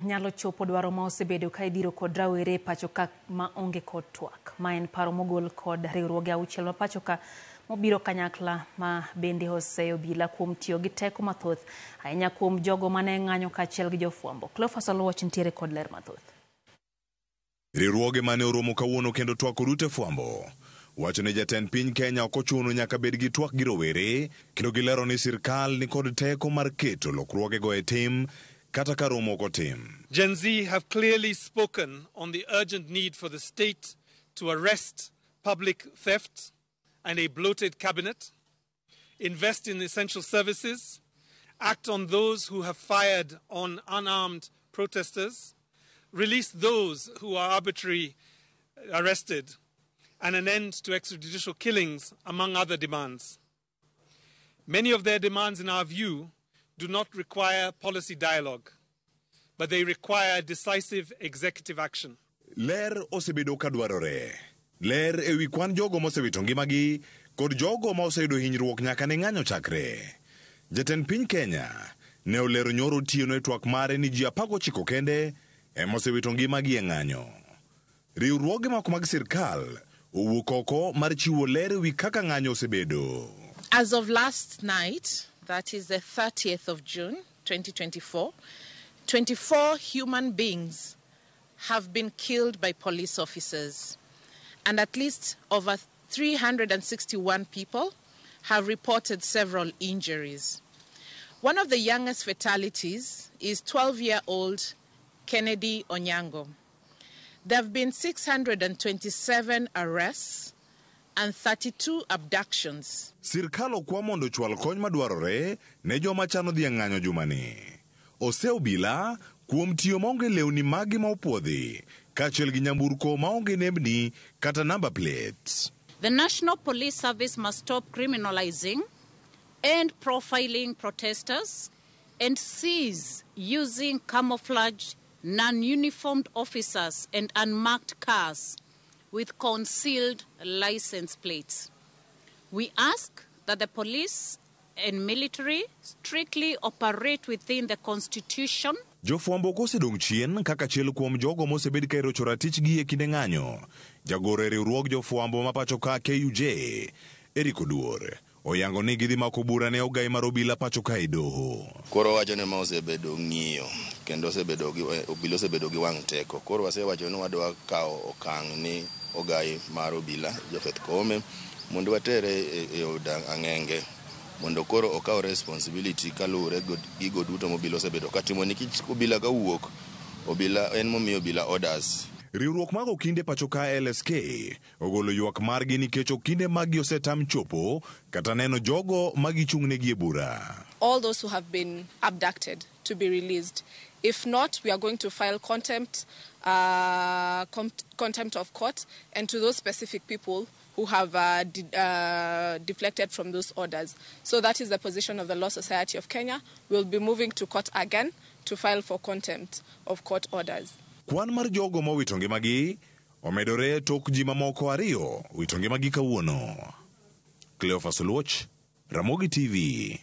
Nyalo chopo dwaro ma osebedo ka idhiro kod rawere e pacho ka ma onge kod twak. Ma en paro mogol kod riwruoge auchiel ma pacho ka mobiro kanyakla ma bende oseyo obila kuom tiyo gi teko mathoth ahinya kuom jogo mane ng'anyo kaachiel gi jofwambo. Cleophas Oluoch nitiere kod ler mathoth. Riwruoge mane oromo kawuono kendo twak kod ute fwambo wacho ni jatend piny Kenya ok ochuno nyaka bed gi twak gi rowere kendo gilero ni sirkal ni kod teko mar keto lokruogego e tim kata ka romo ok otim. Gen Z have clearly spoken on the urgent need for the state to arrest public theft and a bloated cabinet, invest in essential services, act on those who have fired on unarmed protesters, release those who are arbitrarily arrested, and an end to extrajudicial killings, among other demands. Many of their demands, in our view, do not require policy dialogue, but they require decisive executive action. Ler osebedo ka dwarore. Ler ewi kwan jogo mosewito ngimagi kod jogo ma oseyudo hinyruok nyaka ne ng'anyo chakre. Jatend piny Kenya ne olero nyoro otieno e twak mare ni ji 19 kende ema osewito ngimagi e ng'anyo. Riwruoge moko mag sirkal owuok oko mar chiwo ler ewi kaka ng'anyo osebedo. As of last night, that is the 30th of June 2024, 24 human beings have been killed by police officers, and at least over 361 people have reported several injuries. One of the youngest fatalities is 12-year-old Kennedy Onyango. There have been 627 arrests and 32 abductions. Sirkal okwa mondo ochwal kony madwarore ne joma chano dhi e ng'anyo jumani. Ose obila kuom tiyo maonge lewni maggi ma opuodhi kaachiel gi nyamburko maonge nembni kata number plates. The National Police Service must stop criminalizing and profiling protesters and cease using camouflaged, non-uniformed officers and unmarked cars with concealed license plates. We ask that the police and military strictly operate within the Constitution. Jofwambo ok osedong' chien kaka achiel kuom jogo mosebed ka irocho ratichgi e kinde ng'anyo. Jagoro e riwruog jofwambo ma pacho ka KUJ, Eric Oduor, oyango ni gidhi mako bura ne ogai mar obila pacho ka e doho. Koro wacho ni ma osebedo ng'iyo kendo osebedo gi obila osebedo gi wang' teko. Koro wasewacho ni wadwa kawo okang' ni ogai mar obila Japheth Koome mondo watere e od ang'enge mondo koro okaw responsibility kaluwore gi gigo duto ma obila osebedo katimo nikech obila kawuok obila en momiyo obila orders. Riwruok mag okinde pacho ka LSK ogolo ywak margi nikech okinde maggi osetam chopo kata neno jogo ma gichung'negi e bura. All those who have been abducted to be released. If not, we are going to file contempt of court, and to those specific people who have deflected from those orders. So that is the position of the Law Society of Kenya. We'll be moving to court again to file for contempt of court orders. Kwan mar jogo mowito ngimagi omedore tok ji mamoko ariyo wito ngimagi kawuono. Cleophas Oluoch, Ramogi TV.